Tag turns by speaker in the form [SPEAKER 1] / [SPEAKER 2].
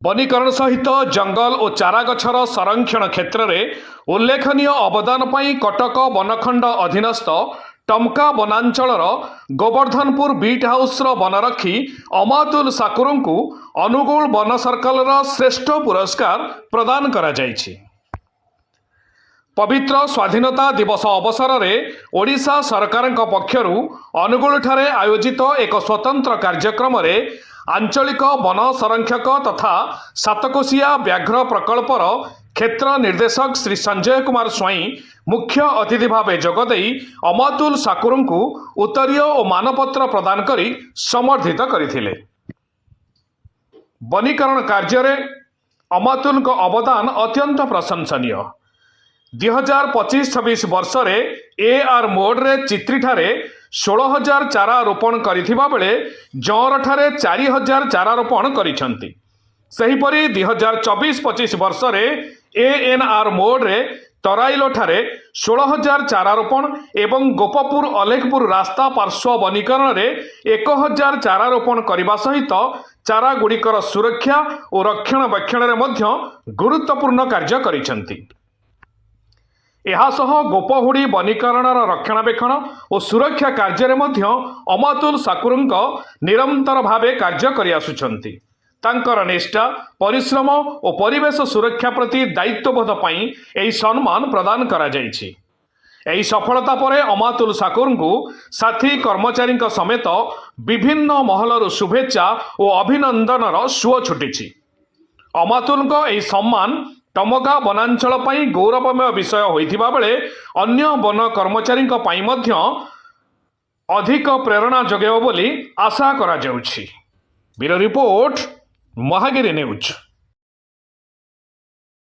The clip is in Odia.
[SPEAKER 1] ବନୀକରଣ ସହିତ ଜଙ୍ଗଲ ଓ ଚାରା ଗଛର ସଂରକ୍ଷଣ କ୍ଷେତ୍ରରେ ଉଲ୍ଲେଖନୀୟ ଅବଦାନ ପାଇଁ କଟକ ବନଖଣ୍ଡ ଅଧୀନସ୍ଥ ଟମକା ବନାଞ୍ଚଳର ଗୋବର୍ଦ୍ଧନପୁର ବିଟ୍ ହାଉସ୍ର ବନରକ୍ଷୀ ଅମାତୁଲ ସାକୁରଙ୍କୁ ଅନୁଗୁଳ ବନ ସର୍କଲର ଶ୍ରେଷ୍ଠ ପୁରସ୍କାର ପ୍ରଦାନ କରାଯାଇଛି। ପବିତ୍ର ସ୍ୱାଧୀନତା ଦିବସ ଅବସରରେ ଓଡ଼ିଶା ସରକାରଙ୍କ ପକ୍ଷରୁ ଅନୁଗୁଳଠାରେ ଆୟୋଜିତ ଏକ ସ୍ୱତନ୍ତ୍ର କାର୍ଯ୍ୟକ୍ରମରେ ଆଞ୍ଚଳିକ ବନ ସଂରକ୍ଷକ ତଥା ସାତକୋଶିଆ ବ୍ୟାଘ୍ର ପ୍ରକଳ୍ପର କ୍ଷେତ୍ର ନିର୍ଦ୍ଦେଶକ ଶ୍ରୀ ସଞ୍ଜୟ କୁମାର ସ୍ୱାଇଁ ମୁଖ୍ୟ ଅତିଥି ଭାବେ ଯୋଗଦେଇ ଅମାତୁଲ ସାକୁରଙ୍କୁ ଉତ୍ତରୀୟ ଓ ମାନପତ୍ର ପ୍ରଦାନ କରି ସମ୍ବର୍ଦ୍ଧିତ କରିଥିଲେ। ବନୀକରଣ କାର୍ଯ୍ୟରେ ଅମାତୁଲଙ୍କ ଅବଦାନ ଅତ୍ୟନ୍ତ ପ୍ରଶଂସନୀୟ। 2025-26 ବର୍ଷରେ ଏ ଆର୍ ମୋଡରେ ଚିତ୍ରିଠାରେ 16,000 ଚାରା ରୋପଣ କରିଥିବା ବେଳେ ଜଅଁରଠାରେ 4,000 ଚାରା ରୋପଣ କରିଛନ୍ତି। ସେହିପରି 2024-25 ବର୍ଷରେ ଏ ଏନ୍ ଆର୍ ମୋଡରେ ତରାଇଲୋଠାରେ 16,000 ଚାରା ରୋପଣ ଏବଂ ଗୋପପୁର ଅଲେଖପୁର ରାସ୍ତା ପାର୍ଶ୍ୱ ବନୀକରଣରେ 1000 ଚାରା ରୋପଣ କରିବା ସହିତ ଚାରା ଗୁଡ଼ିକର ସୁରକ୍ଷା ଓ ରକ୍ଷଣାବେକ୍ଷଣରେ ମଧ୍ୟ ଗୁରୁତ୍ୱପୂର୍ଣ୍ଣ କାର୍ଯ୍ୟ କରିଛନ୍ତି। ଏହାସହ ଗୋପହୁଡ଼ି ବନୀକରଣର ରକ୍ଷଣାବେକ୍ଷଣ ଓ ସୁରକ୍ଷା କାର୍ଯ୍ୟରେ ମଧ୍ୟ ଅମାତୁଲ ସାକୁରଙ୍କ ନିରନ୍ତର ଭାବେ କାର୍ଯ୍ୟ କରିଆସୁଛନ୍ତି। ତାଙ୍କର ନିଷ୍ଠା, ପରିଶ୍ରମ ଓ ପରିବେଶ ସୁରକ୍ଷା ପ୍ରତି ଦାୟିତ୍ୱବୋଧ ପାଇଁ ଏହି ସମ୍ମାନ ପ୍ରଦାନ କରାଯାଇଛି। ଏହି ସଫଳତା ପରେ ଅମାତୁଲ ସାକୁରଙ୍କୁ ସାଥୀ କର୍ମଚାରୀଙ୍କ ସମେତ ବିଭିନ୍ନ ମହଲରୁ ଶୁଭେଚ୍ଛା ଓ ଅଭିନନ୍ଦନର ସୁଅ ଛୁଟିଛି। ଅମାତୁଲଙ୍କ ଏହି ସମ୍ମାନ ଟମକା ବନାଞ୍ଚଳ ପାଇଁ ଗୌରବମୟ ବିଷୟ ହୋଇଥିବା ବେଳେ ଅନ୍ୟ ବନ କର୍ମଚାରୀଙ୍କ ପାଇଁ ମଧ୍ୟ ଅଧିକ ପ୍ରେରଣା ଯୋଗାଇବ ବୋଲି ଆଶା କରାଯାଉଛି। Bureau report, Mahagiri news.